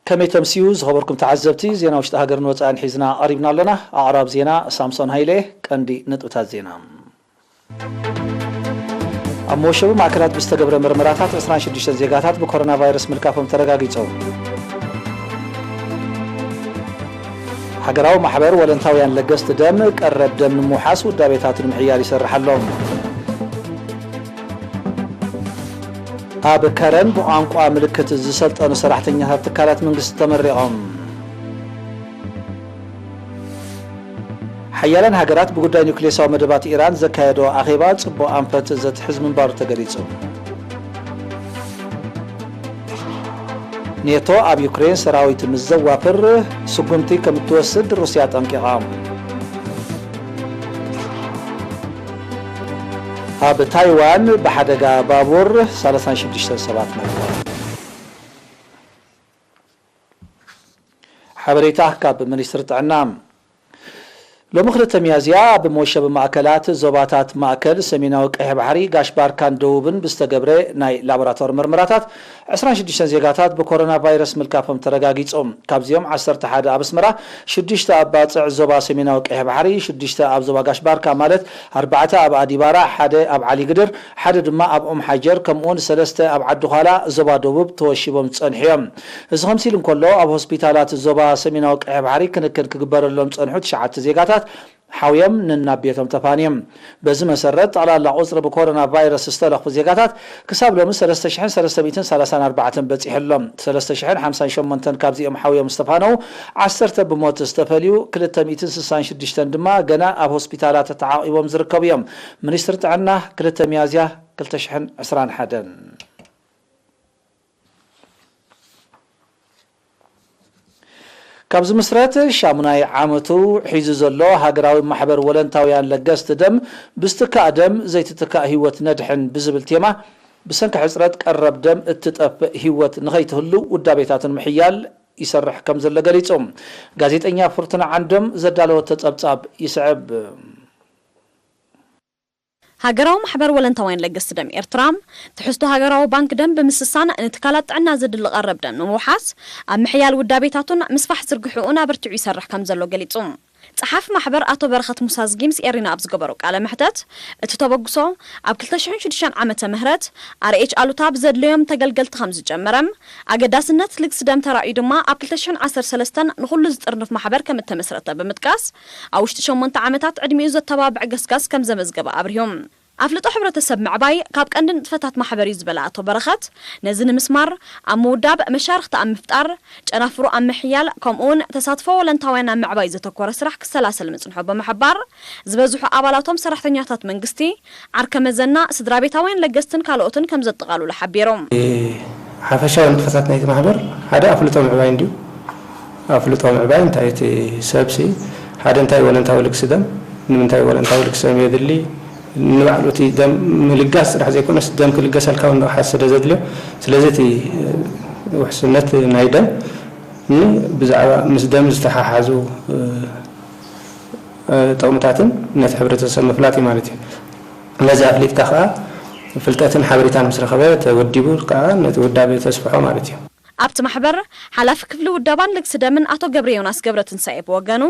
ከመይ ተምስዩ ዝኸበርኩም ተዓዘብቲ፣ ዜና ውሽጢ ሃገርን ወጻእን ሒዝና ቀሪብና ኣለና። ኣቕራብ ዜና ሳምሶን ሃይለ። ቀንዲ ነጥብታት ዜና። ኣብ መወሸቢ ማእከላት ብዝተገብረ ምርመራታት ዕስራን ሽዱሽተን ዜጋታት ብኮሮና ቫይረስ ምልካፎም ተረጋጊጹ። ሃገራዊ ማሕበር ወለንታውያን ለገስቲ ደም ቀረብ ደም ንምውሓስ ውዳቤታቱ ንምሕያል ይሰርሕ ኣሎ። ኣብ ከረን ብቋንቋ ምልክት ዝሰልጠኑ ሰራሕተኛታት ትካላት መንግስቲ ተመሪቖም። ሓያላን ሃገራት ብጉዳይ ኒውክሌሳዊ መደባት ኢራን ዘካየዶ ኣኼባ ጽቡቕ ኣንፈት ዘትሕዝ ምንባሩ ተገሊጹ። ኔቶ ኣብ ዩክሬን ሰራዊት ምስ ዘዋፍር ስጉምቲ ከም እትወስድ ሩስያ ኣጠንቂቓ። ኣብ ታይዋን ብሓደጋ ባቡር ሰላሳን ሽዱሽተን ሰባት ሞይቶም። ሓበሬታ ካብ ሚኒስትሪ ጥዕና። ሎሚ ክልተ ሚያዝያ ኣብ መወሸቢ ማእከላት ዞባታት ማእከል፣ ሰሜናዊ ቀይሕ ባሕሪ፣ ጋሽ ባርካን ደቡብን ብዝተገብረ ናይ ላቦራቶሪ ምርመራታት ዕስራን ሽዱሽተን ዜጋታት ብኮሮና ቫይረስ ምልካፎም ተረጋጊጹ። ካብዚኦም ዓሰርተ ሓደ ኣብ ኣስመራ፣ ሽዱሽተ ኣብ ባጽዕ ዞባ ሰሜናዊ ቀይሕ ባሕሪ፣ ሽዱሽተ ኣብ ዞባ ጋሽ ባርካ ማለት ኣርባዕተ ኣብ ኣዲባራ፣ ሓደ ኣብ ዓሊ ግድር፣ ሓደ ድማ ኣብ ኦም ሓጀር፣ ከምኡውን ሰለስተ ኣብ ዓዲ ዃላ ዞባ ደቡብ ተወሺቦም ዝጸንሑ እዮም። እዚ ከምዚ ኢሉ እንከሎ፣ ኣብ ሆስፒታላት ዞባ ሰሜናዊ ቀይሕ ባሕሪ ክንክን ክግበረሎም ዝጸንሑ ትሽዓተ ዜጋታት ሓውዮም ነናብ ቤቶም ተፋንዮም። በዚ መሰረት፣ ጠቕላላ ቁጽሪ ብኮሮና ቫይረስ ዝተለኽፉ ዜጋታት ክሳብ ሎሚ ሰለስተ ሽሕን ሰለስተ ሚእትን ሰላሳን ኣርባዕተን በጺሑ ኣሎ። ሰለስተ ሽሕን ሓምሳን ሸሞንተን ካብዚኦም ሓውዮም ዝተፋነዉ፣ ዓሰርተ ብሞት ዝተፈልዩ፣ ክልተ ሚእትን ስሳን ሽዱሽተን ድማ ገና ኣብ ሆስፒታላት ተዓቒቦም ዝርከቡ እዮም። ሚኒስትሪ ጥዕና፣ ክልተ ሚያዝያ ክልተ ሽሕን ዕስራን ሓደን። ካብ ዝምስረት ሻሙናይ ዓመቱ ሒዙ ዘሎ ሃገራዊ ማሕበር ወለንታውያን ለገስቲ ደም፣ ብዝትካእ ደም ዘይትትካእ ህይወት ነድሕን ብዝብል ቴማ፣ ብሰንኪ ሕጽረት ቀረብ ደም እትጠፍእ ህይወት ንኸይትህሉ ውዳቤታትን ምሕያል ይሰርሕ ከም ዘሎ ገሊጹ። ጋዜጠኛ ፍርቱና ዓንዶም ዘዳለወቶ ጸብጻብ ይስዕብ። ሃገራዊ ማሕበር ወለንታውያን ለገስቲ ደም ኤርትራ፣ ትሕዝቶ ሃገራዊ ባንክ ደም ብምስሳን ንትካላት ጥዕና ዘድሊ ቀረብ ደም ንምውሓስ ኣብ ምሕያል ውዳቤታቱን ምስፋሕ ዝርግሕኡን ኣበርቲዑ ይሰርሕ ከም ዘሎ ገሊጹ። ጸሓፊ ማሕበር ኣቶ በረኸት ሙሳ ዝጊ ምስ ኤሪና ኣብ ዝገበሮ ቃለ መሕተት፣ እቲ ተበግሶ ኣብ ክልተ ሽሕን ሽዱሽተን ዓመተ ምህረት ኣር ኤች ኣሉታ ብዘድለዮም ተገልገልቲ ከም ዝጀመረ፣ ኣገዳስነት ልግሲ ደም ተራእዩ ድማ ኣብ ክልተ ሽሕን ዓሰርተ ሰለስተን ንኹሉ ዝጥርንፍ ማሕበር ከም እተመስረተ ብምጥቃስ፣ ኣብ ውሽጢ ሸሞንተ ዓመታት ዕድሚኡ ዘተባብዕ ገስጋስ ከም ዘመዝገበ ኣብሪሁ። ኣፍልጦ ሕብረተሰብ ምዕባይ ካብ ቀንዲ ንጥፈታት ማሕበር እዩ ዝበለ ኣቶ በረኸት፣ ነዚ ንምስማር ኣብ ምውዳብ፣ መሻርኽቲ ኣብ ምፍጣር፣ ጨናፍሩ ኣብ ምሕያል፣ ከምኡውን ተሳትፎ ወለንታውያን ኣብ ምዕባይ ዘተኮረ ስራሕ ክሰላሰል ምጽንሖ ብምሕባር፣ ዝበዝሑ ኣባላቶም ሰራሕተኛታት መንግስቲ፣ ዓርከ መዘና፣ ስድራ ቤታውያን ለገስትን ካልኦትን ከም ዘጠቓልሉ ሓቢሮም። ሓፈሻዊ ንጥፈታት ናይቲ ማሕበር ሓደ ኣፍልጦ ምዕባይ እንድዩ። ኣፍልጦ ምዕባይ እንታይ፣ እቲ ሰብሲ ሓደ እንታይ ወለንታዊ ልግሲ ደም፣ ንምንታይ ወለንታዊ ልግሲ ደም የድሊ፣ ንባዕሉ እቲ ደም ምልጋስ ጥራሕ ዘይኮነስ ደም ክልገሰልካ እውን ንቕሓት ስለ ዘድልዮ፣ ስለዚ እቲ ውሕስነት ናይ ደም ብዛዕባ ምስ ደም ዝተሓሓዙ ጥቕምታትን ነቲ ሕብረተሰብ ምፍላጥ እዩ ማለት እዩ። ነዚ ኣፍሊጥካ ከኣ ፍልጠትን ሓበሬታን ምስ ረኸበ ተወዲቡ ከኣ ነቲ ውዳቤ ተስፍሖ ማለት እዩ። ኣብቲ ማሕበር ሓላፊ ክፍሊ ውዳባን ልግሲ ደምን ኣቶ ገብረ ዮናስ ገብረትንሳኤ ብወገኑ፣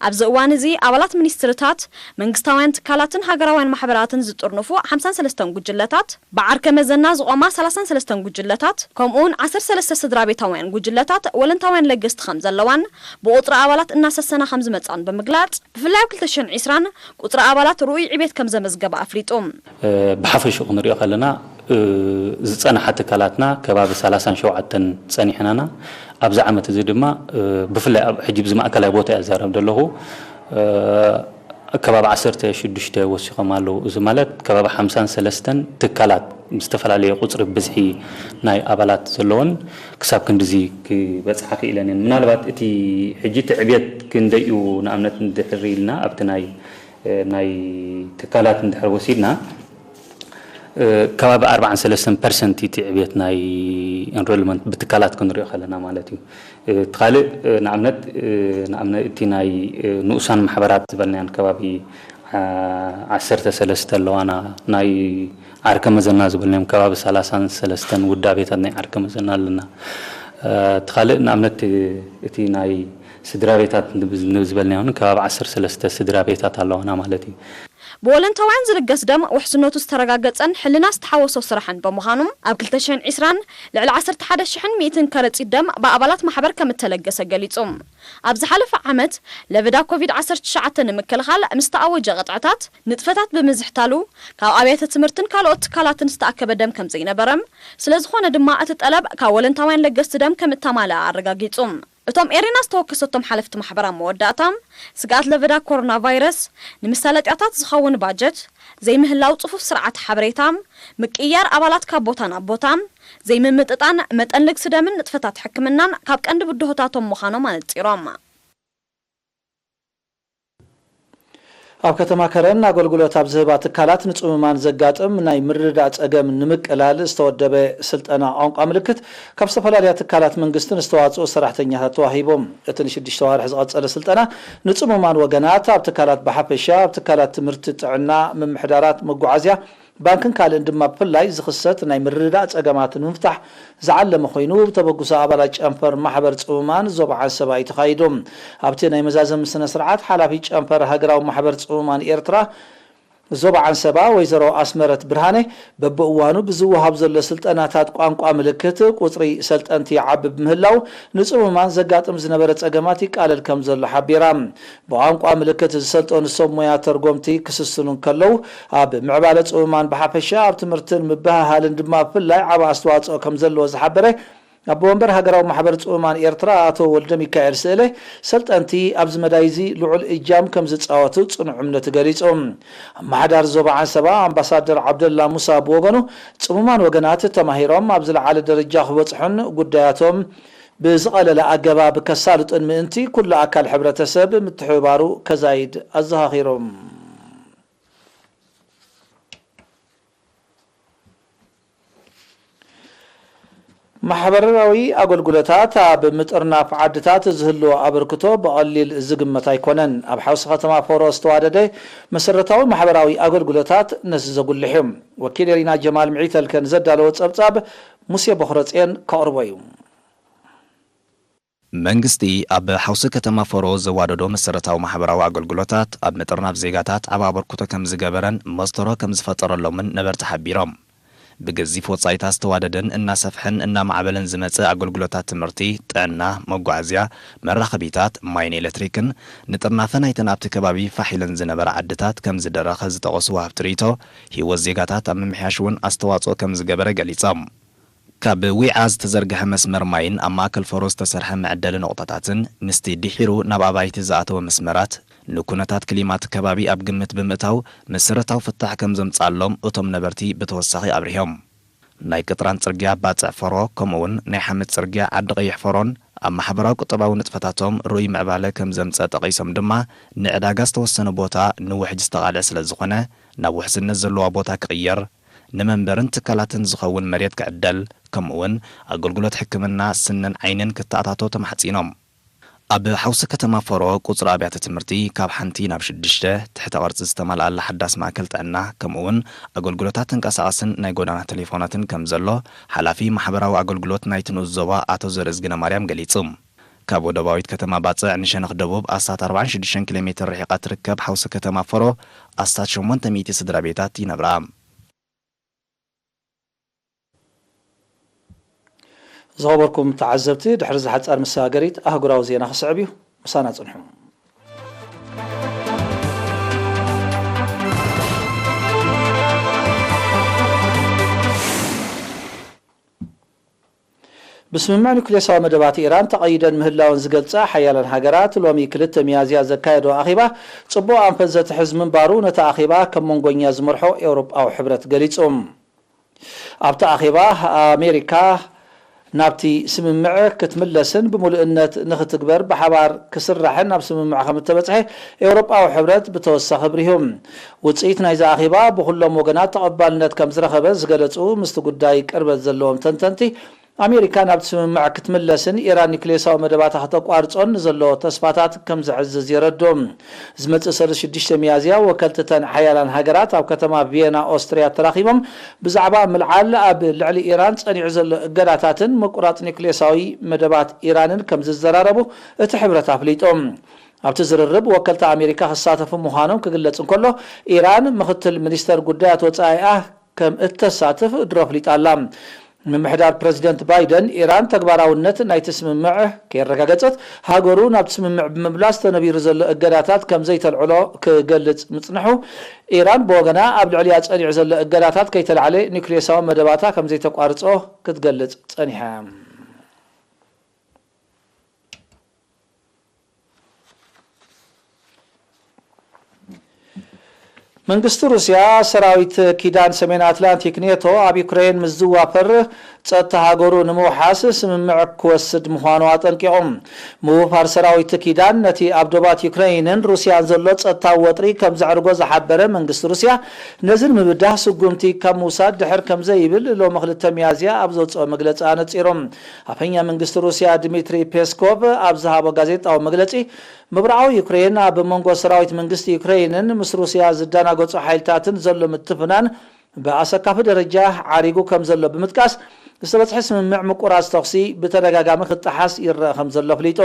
ኣብዚ እዋን እዚ ኣባላት ሚኒስትርታት፣ መንግስታውያን ትካላትን ሃገራውያን ማሕበራትን ዝጥርንፉ ሓምሳን ሰለስተን ጉጅለታት፣ ብዓርከ መዘና ዝቖማ ሰላሳን ሰለስተን ጉጅለታት፣ ከምኡውን ዓሰርተ ሰለስተ ስድራ ቤታውያን ጉጅለታት ወለንታውያን ለገስቲ ከም ዘለዋን ብቁጽሪ ኣባላት እናሰሰና ከም ዝመጻን ብምግላጽ፣ ብፍላይ ኣብ ክልተ ሽሕን ዕስራን ቁጽሪ ኣባላት ርኡይ ዕቤት ከም ዘመዝገበ ኣፍሊጡ። ብሓፈሽኡ ክንሪኦ ከለና፣ ዝጸንሓ ትካላትና ከባቢ ሰላሳን ሸውዓተን ጸኒሕናና። ኣብዚ ዓመት እዚ ድማ፣ ብፍላይ ኣብ ሕጂ ብዚ ማእከላይ ቦታ እየ ዝዛረብ ዘለኹ፣ ከባቢ ዓሰርተ ሽዱሽተ ወሲኾም ኣለዉ። እዚ ማለት ከባቢ ሓምሳን ሰለስተን ትካላት፣ ዝተፈላለየ ቁጽሪ ብዝሒ ናይ ኣባላት ዘለወን፣ ክሳብ ክንድዚ ክበጽሓ ክኢለን እየን። ምናልባት እቲ ሕጂ እቲ ዕብየት ክንደይ እዩ፣ ንኣብነት እንድሕር ኢልና ኣብቲ ናይ፣ ናይ ትካላት እንድሕር ወሲድና፣ ከባቢ ኣርባዓን ሰለስተን ፐርሰንት እቲ ዕብየት ናይ ኤንሮልመንት ብትካላት ክንሪኦ ከለና ማለት እዩ። እቲ ካልእ፣ ንኣብነት፣ ንኣብነት እቲ ናይ ንኡሳን ማሕበራት ዝበልናዮን ከባቢ ዓሰርተ ሰለስተ ኣለዋና፣ ናይ ዓርከ መዘና ዝበልናዮም ከባቢ ሰላሳን ሰለስተን ውዳቤታት ናይ ዓርከ መዘና ኣለና። እቲ ካልእ ንኣብነት እቲ ናይ ስድራ ቤታት ንብ-፣ ንዝበልናዮ እውን ከባቢ ዓሰርተ ሰለስተ ስድራ ቤታት ኣለዋና ማለት እዩ። ብወለንታውያን ዝልገስ ደም ውሕስነቱ ዝተረጋገጸን ሕልና ዝተሓወሶ ስራሕን ብምዃኑ፣ ኣብ ክልተ ሽሕን ዕስራን ልዕሊ ዓሰርተ ሓደ ሽሕን ሚእትን ከረጺት ደም ብኣባላት ማሕበር ከም እተለገሰ ገሊጹ። ኣብ ዝሓለፈ ዓመት ለበዳ ኮቪድ ዓሰርተ ትሽዓተ ንምክልኻል ምስ ተኣወጀ ቅጥዕታት፣ ንጥፈታት ብምዝሕታሉ፣ ካብ ኣብያተ ትምህርትን ካልኦት ትካላትን ዝተኣከበ ደም ከም ዘይነበረ፣ ስለ ዝኾነ ድማ እቲ ጠለብ ካብ ወለንታውያን ለገስቲ ደም ከም እተማልኣ ኣረጋጊጹ። እቶም ኤሪና ዝተወከሰቶም ሓለፍቲ ማሕበር ኣብ መወዳእታ፣ ስግኣት ለበዳ ኮሮና ቫይረስ፣ ንመሳለጥያታት ዝኸውን ባጀት፣ ዘይምህላው ጽፉፍ ስርዓት ሓበሬታ፣ ምቅይያር ኣባላት ካብ ቦታ ናብ ቦታ፣ ዘይምምጥጣን መጠን ልግሲ ደምን ንጥፈታት ሕክምናን ካብ ቀንዲ ብድሆታቶም ምዃኖም ኣነጺሮም። ኣብ ከተማ ከረን ኣገልግሎት ኣብ ዝህባ ትካላት ንጽሙማን ዘጋጥም ናይ ምርድዳእ ጸገም ንምቅላል ዝተወደበ ስልጠና ቋንቋ ምልክት ካብ ዝተፈላለያ ትካላት መንግስትን ዝተዋጽኡ ሰራሕተኛታት ተዋሂቡ። እቲ ንሽዱሽተ ኣዋርሕ ዝቐጸለ ስልጠና ንጽሙማን ወገናት ኣብ ትካላት ብሓፈሻ፣ ኣብ ትካላት ትምህርቲ፣ ጥዕና፣ ምምሕዳራት፣ መጓዓዝያ፣ ባንክን ካልእን ድማ ብፍላይ ዝኽሰት ናይ ምርድዳእ ጸገማት ንምፍታሕ ዝዓለመ ኮይኑ፣ ብተበግሶ ኣባላት ጨንፈር ማሕበር ጽሙማን ዞባ ዓንሰባ እዩ ተኻይዱ። ኣብቲ ናይ መዛዘሚ ስነ ስርዓት ሓላፊ ጨንፈር ሃገራዊ ማሕበር ጽሙማን ኤርትራ ዞባ ዓንሰባ ወይዘሮ ኣስመረት ብርሃነ፣ በብእዋኑ ብዝወሃብ ዘሎ ስልጠናታት ቋንቋ ምልክት ቁጽሪ ሰልጠንቲ ይዓቢ ብምህላው፣ ንጽሙማን ዘጋጥም ዝነበረ ጸገማት ይቃለል ከም ዘሎ ሓቢራ። ብቋንቋ ምልክት ዝሰልጠኑ ሰብ ሞያ ተርጎምቲ ክስስኑ እንከለዉ፣ ኣብ ምዕባለ ጽሙማን ብሓፈሻ ኣብ ትምህርትን ምብህሃልን ድማ ብፍላይ ዓቢ ኣስተዋጽኦ ከም ዘለዎ ዝሓበረ ኣቦ ወንበር ሃገራዊ ማሕበር ጽሙማን ኤርትራ ኣቶ ወልደሚካኤል ስእለ፣ ሰልጠንቲ ኣብዚ መዳይ እዚ ልዑል እጃም ከም ዝጻወቱ ጽኑዕ እምነቱ ገሊጹ። ኣመሓዳሪ ዞባ ዓንሰባ ኣምባሳደር ዓብደላ ሙሳ ብወገኑ፣ ጽሙማን ወገናት ተማሂሮም ኣብ ዝለዓለ ደረጃ ክበጽሑን ጉዳያቶም ብዝቐለለ ኣገባብ ከሳልጡን ምእንቲ፣ ኩሉ ኣካል ሕብረተሰብ ምትሕብባሩ ከዛይድ ኣዘኻኺሮም። ማሕበራዊ ኣገልግሎታት ኣብ ምጥርናፍ ዓድታት ዝህልዎ ኣበርክቶ ብቐሊል ዝግመት ኣይኮነን። ኣብ ሓውሲ ከተማ ፎሮ ዝተዋደደ መሰረታዊ ማሕበራዊ ኣገልግሎታት ነዚ ዘጉልሕ እዩ። ወኪል ኤሪና ጀማል ምዒተልከ ንዘዳለዎ ጸብጻብ ሙሴ ቦኽረጼን ከቕርቦ እዩ። መንግስቲ ኣብ ሓውሲ ከተማ ፎሮ ዘዋደዶ መሰረታዊ ማሕበራዊ ኣገልግሎታት ኣብ ምጥርናፍ ዜጋታት ዓቢ ኣበርክቶ ከም ዝገበረን መስተሮ ከም ዝፈጠረሎምን ነበርቲ ሓቢሮም። ብገዚፍ ወጻኢታት ዝተዋደደን እናሰፍሐን እናማዕበለን ዝመጽእ ኣገልግሎታት ትምህርቲ፣ ጥዕና፣ መጓዓዝያ፣ መራኸቢታት፣ ማይን ኤሌክትሪክን ንጥርናፈ ናይተን ኣብቲ ከባቢ ፋሕ ኢለን ዝነበራ ዓድታት ከም ዝደረኸ ዝጠቐሱ ወሃብቲ ርእይቶ፣ ህይወት ዜጋታት ኣብ ምምሕያሽ እውን ኣስተዋጽኦ ከም ዝገበረ ገሊጾም። ካብ ዊዓ ዝተዘርግሐ መስመር ማይን ኣብ ማእከል ፈሮ ዝተሰርሐ መዐደሊ ነቑጣታትን ምስቲ ድሒሩ ናብ ኣባይቲ ዝኣተወ መስመራት ንኩነታት ክሊማ እቲ ከባቢ ኣብ ግምት ብምእታው መሰረታዊ ፍታሕ ከም ዘምጽኣሎም እቶም ነበርቲ ብተወሳኺ ኣብሪሆም። ናይ ቅጥራን ጽርግያ ባጽዕ ፈሮ ከምኡውን ናይ ሓመድ ጽርግያ ዓዲ ቀይሕ ፈሮን ኣብ ማሕበራዊ ቁጠባዊ ንጥፈታቶም ርኡይ ምዕባለ ከም ዘምጸ ጠቒሶም ድማ ንዕዳጋ ዝተወሰነ ቦታ ንውሕጅ ዝተቓልዐ ስለ ዝኾነ ናብ ውሕስነት ዘለዋ ቦታ ክቕየር ንመንበርን ትካላትን ዝኸውን መሬት ክዕደል፣ ከምኡውን ኣገልግሎት ሕክምና ስንን ዓይንን ክተኣታቶ ተማሕጺኖም። ኣብ ሓውሲ ከተማ ፈሮ ቁጽሪ ኣብያተ ትምህርቲ ካብ ሓንቲ ናብ ሽዱሽተ፣ ትሕተ ቅርጺ ዝተማልኣላ ሓዳስ ማእከል ጥዕና፣ ከምኡውን ኣገልግሎታት ተንቀሳቓስን ናይ ጎዳና ቴሌፎናትን ከም ዘሎ ሓላፊ ማሕበራዊ ኣገልግሎት ናይቲ ንኡስ ዞባ ኣቶ ዘርእዝግነ ማርያም ገሊጹ። ካብ ወደባዊት ከተማ ባጽዕ ንሸነኽ ደቡብ ኣስታት ኣርባዓን ሽዱሽተን ኪሎ ሜትር ርሒቓ ትርከብ ሓውሲ ከተማ ፈሮ ኣስታት ሸሞንተ ሚእቲ ስድራ ቤታት ይነብራ። ዝኸበርኩም ተዓዘብቲ፣ ድሕሪ እዚ ሓጻር መሰጋገሪት ኣህጉራዊ ዜና ክስዕብ እዩ። ምሳና ጽንሑ። ብስምምዕ ኑክሌሳዊ መደባት ኢራን ተቐይደን ምህላወን ዝገልጻ ሓያላን ሃገራት፣ ሎሚ ክልተ ሚያዝያ ዘካየዶ ኣኼባ ጽቡቕ ኣንፈት ዘትሕዝ ምንባሩ፣ ነቲ ኣኼባ ከም መንጎኛ ዝመርሖ ኤውሮጳዊ ሕብረት ገሊጹ። ኣብቲ ኣኼባ፣ ኣሜሪካ ናብቲ ስምምዕ ክትምለስን ብምሉእነት ንኽትግበር ብሓባር ክስራሕን ኣብ ስምምዕ ከም እተበጽሐ ኤውሮጳዊ ሕብረት ብተወሳኺ ኣብሪሁ። ውጽኢት ናይዚ ኣኼባ ብኹሎም ወገናት ተቐባልነት ከም ዝረኸበ ዝገለጹ ምስቲ ጉዳይ ቅርበት ዘለዎም ተንተንቲ፣ ኣሜሪካ ናብቲ ስምምዕ ክትምለስን ኢራን ኒክሌሳዊ መደባታ ከተቋርጾን ንዘለዎ ተስፋታት ከም ዘዕዝዝ የረድኡ። ዝመጽእ ሰሉስ ሽዱሽተ ሚያዝያ ወከልቲ እተን ሓያላን ሃገራት ኣብ ከተማ ቪየና ኦስትርያ ተራኺቦም ብዛዕባ ምልዓል ኣብ ልዕሊ ኢራን ጸኒዑ ዘሎ እገዳታትን ምቁራጽ ኒክሌሳዊ መደባት ኢራንን ከም ዝዘራረቡ እቲ ሕብረት ኣፍሊጡ። ኣብቲ ዝርርብ ወከልቲ ኣሜሪካ ክሳተፉ ምዃኖም ክግለጽ እንከሎ፣ ኢራን ምኽትል ሚኒስተር ጉዳያት ወጻኢኣ ከም እተሳትፍ ድሮ ኣፍሊጣ ኣላ። ምምሕዳር ፕረዚደንት ባይደን፣ ኢራን ተግባራውነት ናይቲ ስምምዕ ከየረጋገጸት፣ ሃገሩ ናብቲ ስምምዕ ብምምላስ ተነቢሩ ዘሎ እገዳታት ከም ዘይተልዕሎ ክገልጽ ምጽንሑ፣ ኢራን ብወገና ኣብ ልዕሊኣ ጸኒዑ ዘሎ እገዳታት ከይተላዕለ ኒውክሌሳዊ መደባታ ከም ዘይተቋርጾ ክትገልጽ ጸኒሓ። መንግስቲ ሩስያ፣ ሰራዊት ኪዳን ሰሜን ኣትላንቲክ ኔቶ ኣብ ዩክሬን ምስ ዝዋፈር፣ ጸጥታ ሃገሩ ንምውሓስ ስምምዕ ክወስድ ምዃኑ ኣጠንቂቑ። ምውፋር ሰራዊት ኪዳን ነቲ ኣብ ዶባት ዩክሬንን ሩስያን ዘሎ ጸጥታዊ ወጥሪ ከም ዘዕርጎ ዝሓበረ መንግስቲ ሩስያ፣ ነዚ ንምብዳህ ስጉምቲ ካብ ምውሳድ ድሕር ከም ዘይብል ሎሚ ክልተ ሚያዝያ ኣብ ዘውጽኦ መግለጺ ኣነጺሩ። ኣፈኛ መንግስቲ ሩስያ ድሚትሪ ፔስኮቭ ኣብ ዝሃቦ ጋዜጣዊ መግለጺ፣ ምብራቓዊ ዩክሬን ኣብ መንጎ ሰራዊት መንግስቲ ዩክሬንን ምስ ሩስያ ዝደናገጹ ሓይልታትን ዘሎ ምትፍናን ብኣሰካፊ ደረጃ ዓሪጉ ከም ዘሎ ብምጥቃስ፣ ዝተበጽሐ ስምምዕ ምቁራጽ ተኹሲ ብተደጋጋሚ ክጠሓስ ይረአ ከም ዘሎ ኣፍሊጡ።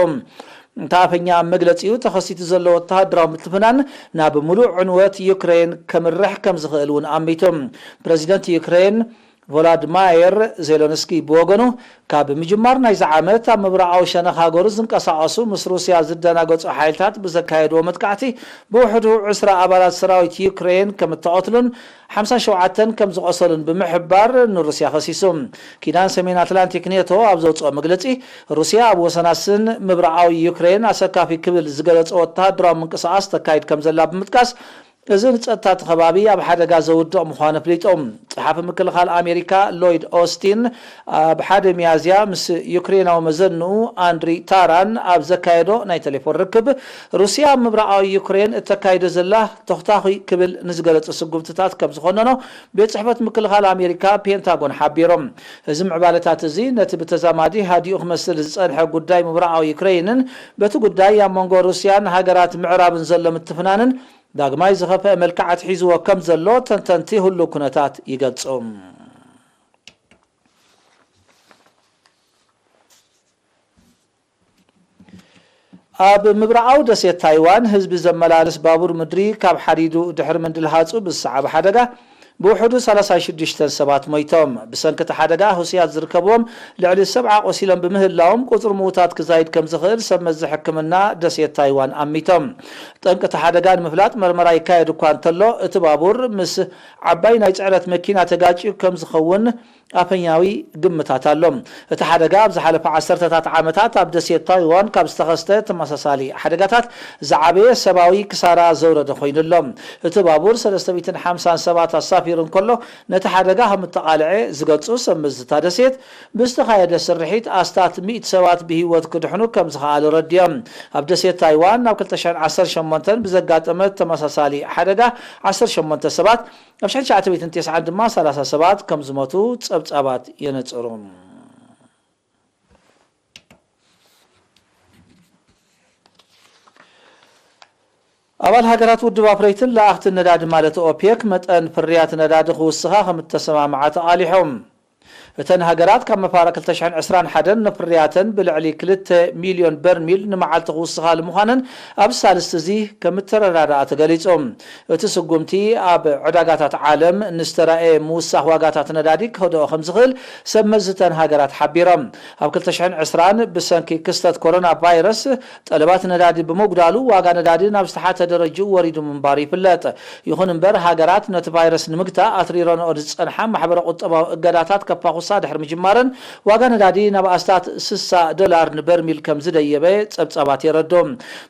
እቲ ኣፈኛ ኣብ መግለጺኡ፣ ተኸሲቱ ዘሎ ወተሃደራዊ ምትፍናን ናብ ምሉእ ዕንወት ዩክሬን ከምርሕ ከም ዝኽእል እውን ኣሚቱ። ፕረዚደንት ዩክሬን ቮላድማየር ዜለንስኪ ብወገኑ፣ ካብ ምጅማር ናይዚ ዓመት ኣብ ምብራቓዊ ሸነኽ ሃገሩ ዝንቀሳቐሱ ምስ ሩስያ ዝደናገጹ ሓይልታት ብዘካየድዎ መጥቃዕቲ ብውሕዱ ዕስራ ኣባላት ሰራዊት ዩክሬን ከም እተቐትሉን ሓምሳ ሸውዓተ ከም ዝቖሰሉን ብምሕባር ንሩስያ ከሲሱ። ኪዳን ሰሜን ኣትላንቲክ ኔቶ ኣብ ዘውጽኦ መግለጺ፣ ሩስያ ኣብ ወሰናስን ምብራቓዊ ዩክሬን ኣሰካፊ ክብል ዝገለጾ ወተሃደራዊ ምንቅስቓስ ተካይድ ከም ዘላ ብምጥቃስ፣ እዚ ንጸጥታ እቲ ከባቢ ኣብ ሓደጋ ዘውድቕ ምዃኑ ኣፍሊጡ። ጸሓፊ ምክልኻል ኣሜሪካ ሎይድ ኦስቲን ኣብ ሓደ ሚያዝያ ምስ ዩክሬናዊ መዘንኡ ኣንድሪ ታራን ኣብ ዘካየዶ ናይ ቴሌፎን ርክብ፣ ሩስያ ኣብ ምብራቓዊ ዩክሬን እተካይዶ ዘላ ተኹታኹይ ክብል ንዝገለጸ ስጉምትታት ከም ዝኾነኖ ቤት ጽሕፈት ምክልኻል ኣሜሪካ ፔንታጎን ሓቢሮም። እዚ ምዕባለታት እዚ ነቲ ብተዛማዲ ሃዲኡ ክመስል ዝጸንሐ ጉዳይ ምብራቓዊ ዩክሬንን በቲ ጉዳይ ኣብ መንጎ ሩስያን ሃገራት ምዕራብን ዘሎ ምትፍናንን ዳግማይ ዝኸፍአ መልክዕ ኣትሒዝዎ ከም ዘሎ ተንተንቲ ህሉው ኩነታት ይገልጹ። ኣብ ምብራቓዊ ደሴት ታይዋን ህዝቢ ዘመላልስ ባቡር ምድሪ ካብ ሓዲዱ ድሕሪ ምንድልሃጹ ብዝሰዓበ ሓደጋ ብውሕዱ ሰላሳ ሽዱሽተ ሰባት ሞይቶም። ብሰንኪ እቲ ሓደጋ ህሱያት ዝርከብዎም ልዕሊ ሰብዓ ቆሲሎም ብምህላዎም ቁጽሪ ምዉታት ክዛይድ ከም ዝኽእል ሰብ መዚ ሕክምና ደሴት ታይዋን ኣሚቶም። ጠንቂ እቲ ሓደጋ ንምፍላጥ መርመራ ይካየድ እኳ እንተሎ፣ እቲ ባቡር ምስ ዓባይ ናይ ጽዕነት መኪና ተጋጭዩ ከም ዝኸውን ኣፈኛዊ ግምታት ኣሎ። እቲ ሓደጋ ኣብ ዝሓለፈ ዓሰርተታት ዓመታት ኣብ ደሴት ታይዋን ካብ ዝተኸስተ ተመሳሳሊ ሓደጋታት ዝዓበየ ሰብኣዊ ክሳራ ዘውረደ ኮይኑ ኣሎ። እቲ ባቡር ሰለስተ ሚእትን ሓምሳን ሰባት ኣሳፊሩ እንከሎ፣ ነቲ ሓደጋ ከም እተቓልዐ ዝገልጹ ሰብ መዚ እታ ደሴት፣ ብዝተኻየደ ስርሒት ኣስታት ሚእቲ ሰባት ብህይወት ክድሕኑ ከም ዝኸኣሉ ረዲኦም። ኣብ ደሴት ታይዋን ኣብ ክልተ ሽሕን ዓሰርተ ሸሞንተን ብዘጋጠመ ተመሳሳሊ ሓደጋ ዓሰርተ ሸሞንተ ሰባት፣ ኣብ ሽሕን ትሽዓተ ሚእትን ተስዓን ድማ ሰላሳ ሰባት ከም ዝሞቱ ጸብጻባት የነጽሩ። ኣባል ሃገራት ውድብ ኣፍረይትን ለኣኽትን ነዳዲ ማለት ኦፔክ መጠን ፍርያት ነዳዲ ክውስኻ ከም እተሰማምዓ ተቓሊሖም። እተን ሃገራት ካብ መፋርቕ ክልተ ሽሕን ዕስራን ሓደን ንፍርያተን ብልዕሊ ክልተ ሚልዮን በርሚል ንመዓልቲ ክውስኻሉ ምዃነን ኣብዚ ሳልስቲ እዚ ከም እተረዳድኣ ተገሊጹ። እቲ ስጉምቲ ኣብ ዕዳጋታት ዓለም ንዝተራእየ ምውሳኽ ዋጋታት ነዳዲ ከህድኦ ከም ዝኽእል ሰብ መዚ እተን ሃገራት ሓቢሮም። ኣብ ክልተ ሽሕን ዕስራን ብሰንኪ ክስተት ኮሮና ቫይረስ ጠለባት ነዳዲ ብምጉዳሉ ዋጋ ነዳዲ ናብ ዝተሓተ ደረጅኡ ወሪዱ ምንባሩ ይፍለጥ። ይኹን እምበር ሃገራት ነቲ ቫይረስ ንምግታእ ኣትሪረንኦ ዝጸንሓ ማሕበረ ቁጠባዊ እገዳታት ከፋኹሳ ድሕሪ ምጅማረን ዋጋ ነዳዲ ናብ ኣስታት ስሳ ዶላር ንበርሚል ከም ዝደየበ ጸብጻባት የረድኡ።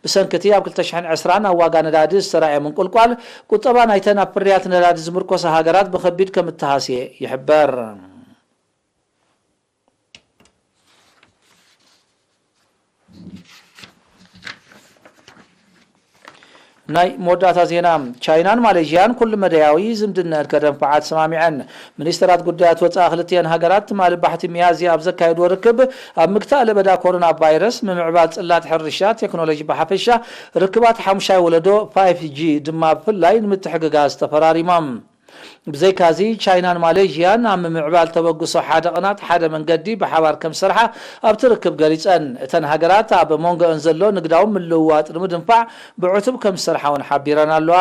ብሰንኪ እቲ ኣብ ክልተ ሽሕን ዕስራን ኣብ ዋጋ ነዳዲ ዝተራእየ ምንቁልቋል ቁጠባ ናይተን ኣብ ፍርያት ነዳዲ ዝምርኮሳ ሃገራት ብኸቢድ ከም እተሃስየ ይሕበር። ናይ መወዳእታ ዜና። ቻይናን ማሌዥያን ኩሉ መዳያዊ ዝምድነን ከደንፍዓ ተሰማሚዐን። ሚኒስተራት ጉዳያት ወፃኢ ክልቲአን ሃገራት ትማሊ ባሕቲ ሚያዝያ ኣብ ዘካየድዎ ርክብ፣ ኣብ ምግታእ ለበዳ ኮሮና ቫይረስ፣ ምምዕባል ፅላት ሕርሻ፣ ቴክኖሎጂ ብሓፈሻ፣ ርክባት ሓሙሻይ ወለዶ ፋይፍ ጂ ድማ ብፍላይ ንምትሕግጋዝ ተፈራሪሞም። ብዘይካዚ፣ ቻይናን ማሌዥያን ኣብ ምምዕባል ተበግሶ ሓደ ቅናት ሓደ መንገዲ ብሓባር ከም ዝሰርሓ ኣብቲ ርክብ ገሊጸን። እተን ሃገራት ኣብ መንጎአን ዘሎ ንግዳዊ ምልውዋጥ ንምድንፋዕ ብዕቱብ ከም ዝሰርሓ እውን ሓቢረን ኣለዋ።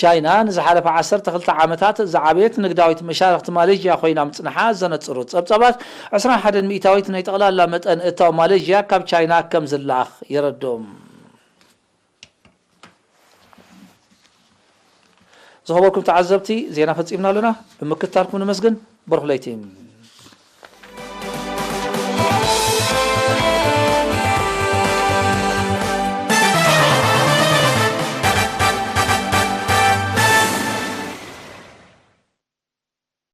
ቻይና ንዝሓለፈ ዓሰርተ ክልተ ዓመታት ዝዓበየት ንግዳዊት መሻርኽቲ ማሌዥያ ኮይና ምጽንሓ ዘነጽሩ ጸብጻባት፣ ዕስራን ሓደን ሚእታዊት ናይ ጠቕላላ መጠን እታው ማሌዥያ ካብ ቻይና ከም ዝለኣኽ የረድኡ። ዝኸበርኩም ተዓዘብቲ፣ ዜና ፈጺምና ኣለና። ብምክትታልኩም ንመስግን። በርኹ ለይቲ።